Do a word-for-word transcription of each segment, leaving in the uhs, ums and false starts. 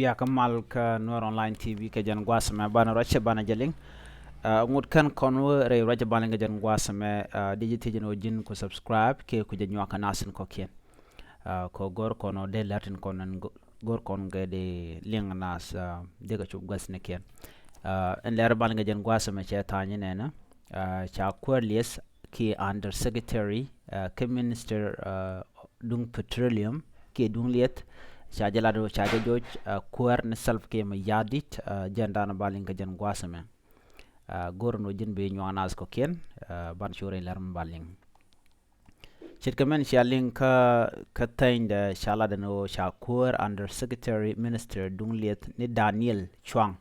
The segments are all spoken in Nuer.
Yakä mal kä Nuer Online T V kɛ jɛn gua̱a̱th ɛmɛ, banɛ ruacɛ banɛ jɛ liŋ. Ŋut kɛn kɔn wä rɛy ruacɛ banɛ kɛ jɛn gua̱a̱th ɛmɛ, di jɛ thiec ni ɣöö ji̱n ku subscribe kiɛ ku jɛ nyuak kɛ nath tin kɔ̱kiɛn. Kɛ go̱r kɔn ɣöö dee lɛr tin kɔn, go̱r kɔn kɛ di liŋ nath, di kɛ cop gua̱thnikiɛn. Ɛn lɛr banɛ kɛ jɛn gua̱a̱th ɛmɛ cɛ tha̱a̱ny nɛnɛ. Ca kuäär lieth kiɛ Under Secretary kä Minister duŋ Petroleum kiɛ duŋ lieth, ca jɛ lat ɣöö ca jɛ joc kuäär ni Salva Kiir Mayardit. Jɛn danɔ ba liŋ kɛ jɛn gua̱a̱th ɛmɛ. Go̱r ni ɣöö ji̱n bi nyuak nath kɔ̱kiɛn, banɛ cu rɛy lɛr mi ba liŋ. Ce̱tkɛ mɛn cia liŋ kä, kä thɛnydɛ ca lat ɛn ɣöö ca kuäär Under Secretary Minister duŋ lieth ni Daniel Chuang,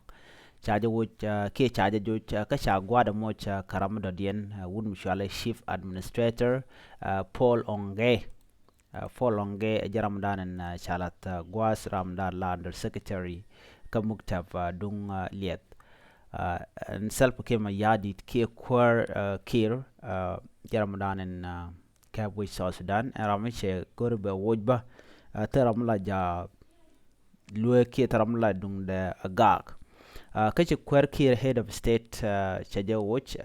ca jɛ woc kiɛ ca jɛ joc kä ca gua̱a̱dɛ moc kä ram mi dɔ̱diɛn, wut mi cɔalɛ Chief Administrator Paul Ong Gay. Paul Ong Gay ɛ jɛ ram dan in ca lath gua̱a̱th, ram dan la Under Secretary kä muktab duŋ lieth. Ɛn Salva Kiir Mayardit kiɛ kuäär Kiir, jɛ ram dan in kɛp wec South Sudan, ɛn ram mi cɛ go̱r bɛ woc bä, thil ram mi la ja luee kiɛ thil ram mi la duŋdɛ a gaak. Kä ci kuäär Kiir Head of State cɛ jɛ woc,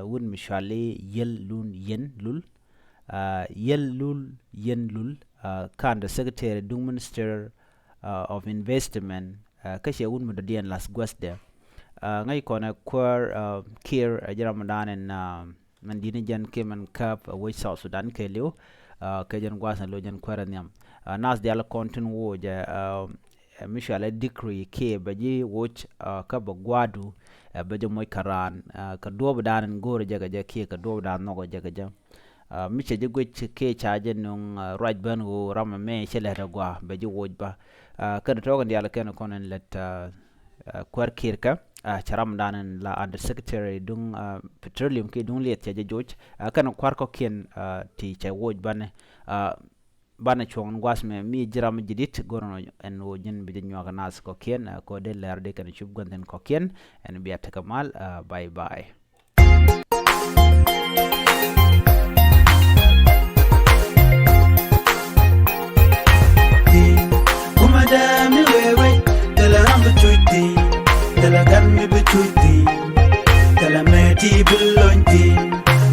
wut mi cɔali Yiel Lul Yen Lul. Yiel Lul Yen Lul kä Under Secretary duŋ Minister of Investment, kä cɛ wut mi dɔ̱diɛn lath guäthdɛ. Ŋäc kɔn ɛ kuäär Kiir ɛ jɛ ram dan in mɛn di̱t ni jɛn kiɛ mɛn käp wec South Sudan kɛɛliw. Kɛ jɛn gua̱a̱th in lo̱c jɛn kuäär ɛ nhiam. Nath diaal kɔn tin woc ɛ mi cɔalɛ decree kiɛ bɛ ji̱ woc kä bɛ gua̱a̱du, bɛ ji̱ moc kä raan kɛ duɔ̱ɔ̱p dan in go̱o̱r jɛ kɛ jɛ kiɛ kɛ duɔ̱ɔ̱p dan nhɔk jɛ kɛ jɛ. Mi cɛ ji̱ guic kiɛ ca jɛ nuŋ ruac ben ɣöö ram ɛmɛ cɛ lɛt ɛ gua̱a̱, bɛ ji̱ woc bä. Kɛn tɔ̱ kɛn diaal kɛn kɔn in lät kuäär Kiir kä, cɛ ram dan in la Under Secretary duŋ Petroleum kiɛ duŋ lieth cɛ jɛ joc. Kɛn kua̱r kɔ̱kiɛn ti cɛ woc banɛ. Banɛ cuɔ̱ŋ in gua̱a̱th mɛ mi ji̱ ram ji̱ di̱t go̱r ɛn ɣöö ji̱n bi jɛ nyuak nath kɔ̱kiɛn, kɛ ɣöö dee lɛr di kɛn cup gua̱nthin kɔ̱kiɛn. Ɛn bia tekɛ mal. Bye bye. Kuma dami wewe, tela ram bi cuiti, tela gan mi bi cuiti, tela meti bi lonti.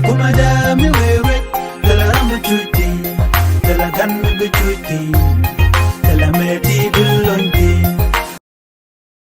Kuma dami wewe, tela ram bi cuiti, tela gan mi bi cuiti.